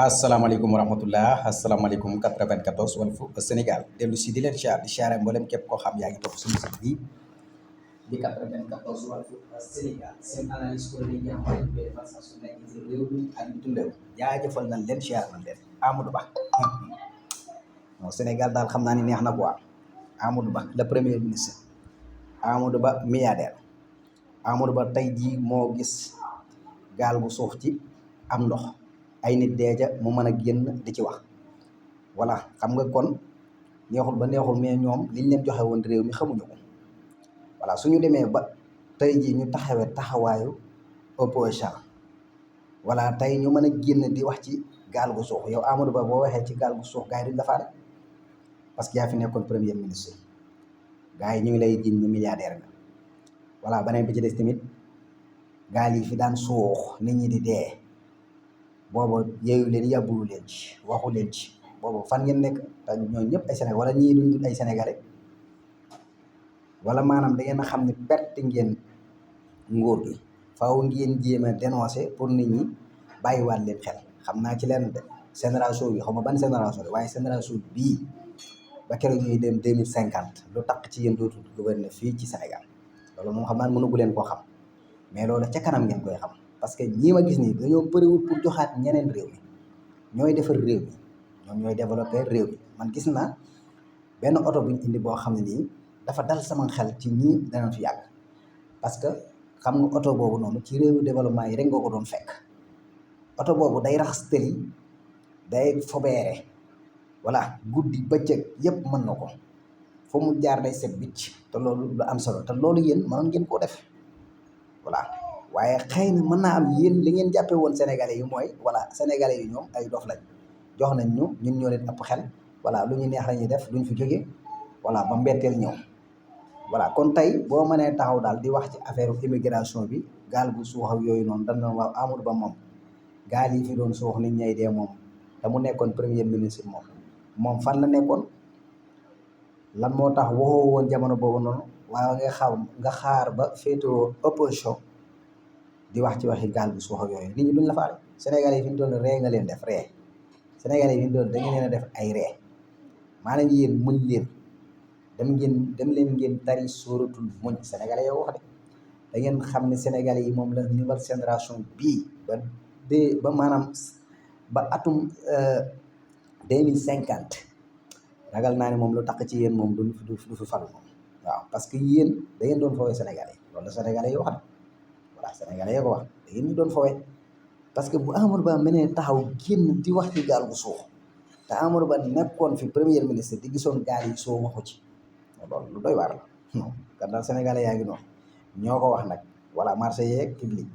asalaamaaleykum wa rahmatullah asalaamaaleykum 94 Walf Sénégal dellu si di leen siyaar di siyaare mboolem képp koo xam yaa ngi topp suñu site bi di 94 Walf Sénégal seen analyse chronique yi nga xam ne defal saa su nekk ci réew mi ak bitim réew jaajëfal nañ leen siyaar nañ leen Amadou Ba bon Sénégal daal xam naa ni neex na quoi Amadou Ba le premier ministre Amadou Ba milliardaire Amadou Ba tey jii moo gis gaal bu suux ci am ndox ay nit deeja mu mën a génn di ci wax voilà xam nga kon neexul ba neexul mais ñoom liñ leen joxe woon réew mi xamuñu ko voilà suñu demee ba tey jii ñu taxawee taxawaayu opposition voilà tey ñu mën a génn di wax ci gaal gu suux yow Amadou Ba boo waxee ci gaal gu suux gars yi duñ la faale parce que yaa fi nekkoon premier ministre gars yi ñu ngi lay jiñ ñu milliardaire nga voilà beneen bi ci des tamit gaal yi fi daan suux nit ñi di dee boobu yeeyu leen yàbbulu leen ci waxu leen ci boobu fan ngeen nekk te ñooñu ñëpp ay Sénégal wala ñii duñ dul ay sénégalais wala maanaam da ngeen a xam ne perte ngeen nguur gi faaw ngeen jéem a dénoncer pour nit ñi bàyyiwaat leen xel xam naa ci leen de génération bi xaw ma ban génération waaye génération bii ba keroog ñuy dem 2050 lu taq ci yéen dootul gouverner fii ci Sénégal loolu moom xam naa mënagu leen koo xam mais loolu ca kanam ngeen koy xam. parce que ñii ma gis nii dañoo bëriwul pour joxaat ñeneen réew mi ñooy defar réew mi ñoom ñooy développer réew mi man gis naa benn oto buñ indi boo xam ne nii dafa dal sama xel ci ñii danañ fi yàgg parce que xam nga oto boobu noonu ci réewu développement yi rek nga ko doon fekk oto boobu day raxas tëli day fobeere voilà guddi bëccëg yëpp mën na ko foo mu jaar day set bicc te loolu lu am solo te loolu yéen mënoon ngeen koo def voilà waaye xëy na mën naa am yéen li ngeen jàppee woon sénégalais yi mooy voilà sénégalais yi ñoom ay dof lañ jox nañ ñu ñun ñoo leen ëpp xel voilà lu ñu neex la ñuy def duñ fi jóge voilà ba mbetteel ñëw voilà kon tey boo mënee taxaw daal di wax ci affaire immigration bi gaal bu suux ak yooyu noonu dañ doon wax Amadou Ba moom gaal yi fi doon suux nit ñay dee moom te mu nekkoon premier ministre moom fan la nekkoon lan moo tax waxoo woon jamono boobu noonu waaye nga xaar ba féetewoo opposition di wax ci waxi gaal bu suux ak yooyu nit ñi duñ la faale Sénégalais yi fi ñu doon ree nga leen def ree Sénégalais yi fi ñu doon dañu leen a def ay ree maanaam yéen muñ leen dem leen ngeen tari sóoratul muñ Sénégalais yow wax de da ngeen xam ne Sénégalais yi moom la nouvelle génération bii ba maanaam ba atum 2050 ragal naa ne moom lu tax ci yéen moom du fi falu moom waaw parce que yéen da ngeen doon foowee Sénégalais loolu la Sénégalais yi wax de voilà Sénégalais yoo ko wax da ngeen ñu doon foowee parce que bu Amadou Ba mënee taxaw génn di wax ci gaal gu suux te Amadou Ba nekkoon fi premier ministre di gisoon gaal yi soo waxu ci loolu lu doy waar la non kan daal Sénégalais yaa ngi noonu ñoo ko wax nag voilà marché yeeg public